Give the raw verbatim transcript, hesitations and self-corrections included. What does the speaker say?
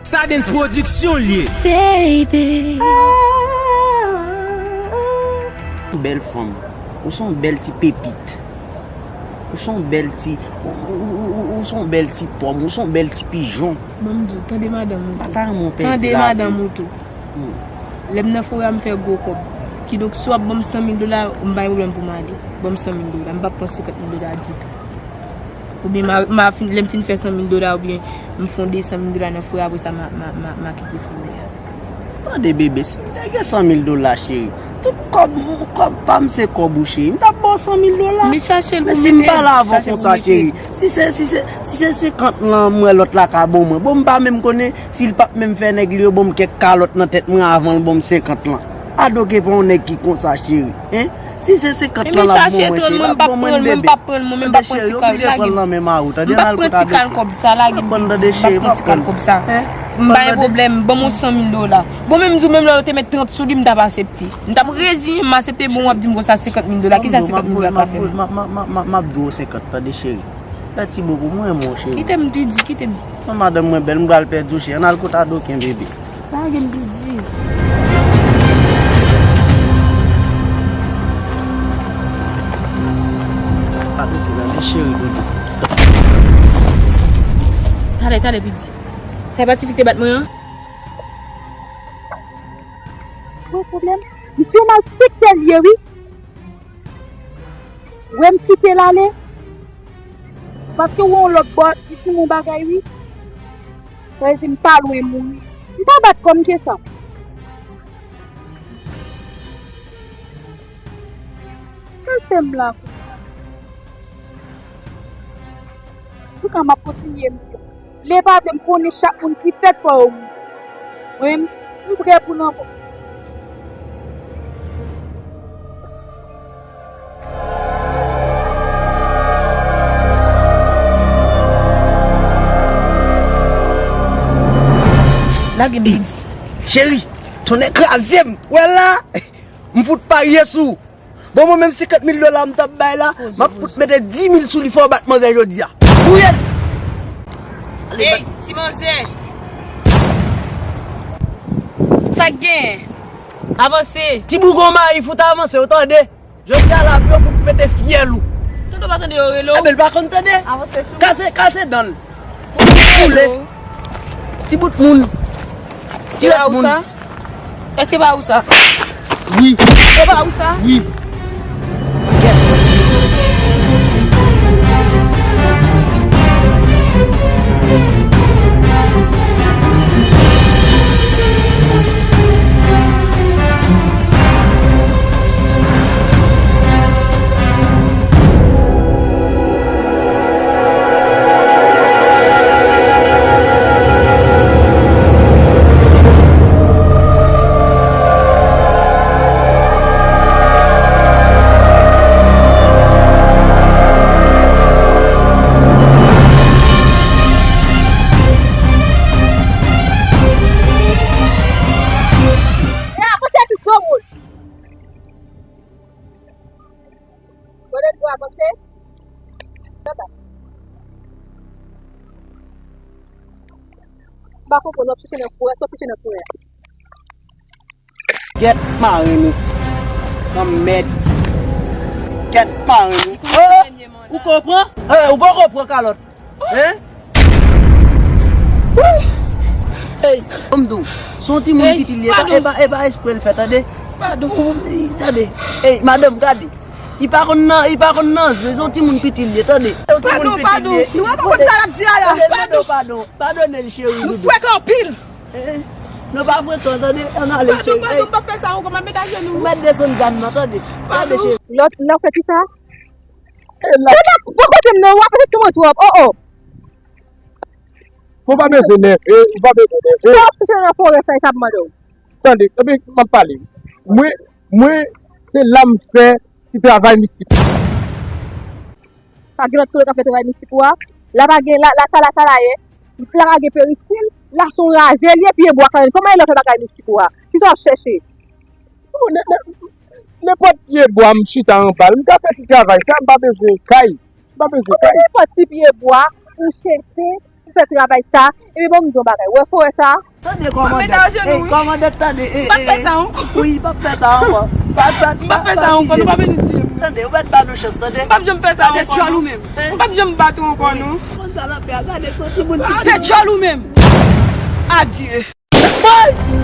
Stardens Production l ye. Baby. Bèl fanm. Ou se yon bèl ti pepit. Ou se yon bèl ti, ou, ou, ou, ou, ou se yon bèl ti pòm. Ou se yon bèl ti pijon. Ban m di w, tande madanm ou tou. Pa ta renmen w pèdi lavi. Tande madanm ou tou. Hmm. Lè m nan forè a, m fè gwo kòb. Kidonk, si w ap ban m san mil dola, m pa gen pwoblèm pou m ale. Ban m san mil dola. M p ap pran senkant mil dola ditou. Oubyen m a, m a fin, lè m fin fè san mil dola, oubyen m fè yon de san mil dola nan forè a, apre sa, m a, m a, m a, m a kite forè a. Tande, bebe, si m te gen san mil dola, cheri, tout kòb, kòb pa m se kòb ou, cheri, m t ap ba w san mil dola. Men si m pale avè w konsa, cheri, si se, si se, si se senkant lan m wè lòt la ka ban mwen, bon, m pa menm konnen si l p ap menm fè nèg li yo ban m kèk kalòt nan tèt mwen avan l ban m senkant lan. Ado ke pa yon nèg ki konsa, cheri, en? Si se senkant lan l ap ban mwen, cheri, l ap ban mwen l, bebe. Tande, cheri, oblije pran l nan men mari w, tande, n al kot Adoki. M p ap pran ti kal kòb sa, lage m piti, m p ap pran ti kal kòb sa. M pa gen pwoblèm, ban m yon san mil dola. Bon, menm di w, menm lè yo te met trant sou li, m t ap aksepte. M t ap reziyen m, aksepte, bon, w ap di m konsa senkant mil dola. Kisa senkant mil dola ka fè m? M ap, m ap, m ap, m ap, m ap di w senkant, tande, cheri. Mèsi bokou, mwen renmen w, cheri. Kite m, Pidi, kite m. Non, madanm mwen bèl, m pral pèdi w, cheri. Ann al kot Adoken, bebe. Lage m, Pidi. Adoken, nan men cheri, bebe. Talè, talè, Pidi. Sa e pa tifi k te bat mwen an? Gwo pwoblèm. Misye yon malfektè l ye, wi. Wè m kite l ale. Paske w yon lòt bò, li di m yon bagay, wi. Sa vle di m pa lwen mouri. M pa bat kò m ke sa. Sa l fè m la? Antouka, m ap kontinye misyon. Lè pa vle m konnen chak moun ki fèt fò yo mouri. Mwen menm, m prè pou lanmò. Lage m, Pidi. Cheri, tonnè kraze m. Wè la, m fout parye sou. Bon, mwen menm senkant mil dola m t ap bay la, m ap fout mete dis mil sou li, fò w bat manzè jodi a. Touye l! Ey, ti manzè! Sa k genyen? Avanse! Ti bougon mayi, fout avanse, w tande? Jodi a la, pou yo fout pete fyèl ou. Tande w pa tande yo rele w? Ebyen, l pa konn tande. Avanse sou. Kase, kase dan l. Boule. Ti bout moun. Ti rès moun. Èske pa ou sa? Wi. E pa ou sa? Wi. Gade dwa avanse. M pa konprann, w ap chèche nan forè, w ap chèche nan forè. Gèt maren nou. Nan mèd. Gèt maren nou. Oh! Ou konprann? Eh, ou poko pran kalòt. Hein? Ey, ban m di w, se yon timoun piti l ye, e pa, e pa, e pa espre l fè, tande? Padon. Tande, ey, madanm, gade. Li pa konn nan, li pa konn nan zen, se yon timoun piti l ye, tande? Padon, padon. Nou pa konn sa l ap di a la. Padon, padon. Padone l, cheri doudou. Nou frekan anpil. Eh, nou pa frekan, tande? Ann ale, cheri. Padon, padon, m p ap fè sa ankò, m ap met ajenou. Ou mèt desann zam nan, tande? Tande, cheri. Lòt, lòt fè kisa? Tande, bon kote m nan, w ap rete sou mwen twòp. Oh, oh. Ou pa bezwen nève, ou pa bezwen nève. Sa w ap chèche nan forè sa, e sa m mande w. Tande, ebyen, m ap pale. Mwen, mwen, se la m fè ti travay mistik. Pa gen lòt kote k ap fè travay mistik ou a. La pa gen, la, la sa, la sa la ye. La pa gen peristil, la se yon raje l ye, pye bwa kanmenm. Kòman e lòt bagay mistik ou a? Kisa w ap chèche? Oh, nè-, nè-, nenpòt pye bwa m chita anba l, m ka fè ti travay sa, m pa bezwen kay. M pa bezwen kay. Kòman nenpòt ti pye bwa ou chèche? fè travay sa, epi bon, m di yon bagay. Ou wè forè sa? Tande, kòmandan. Ey, kòmandan, tande. Ey, ey, ey. Wi, pa fè sa ankò. Pa, pa, pa, pa fè sa ankò, nou pa vin di m. Tande, ou mèt ba nou chans, tande. M p ap janm fè sa ankò, non. Ou p ap janm bat ou ankò, non. Konn sa l ap fè a, gade son timoun ki fè djòl ou menm. Adye. Boy!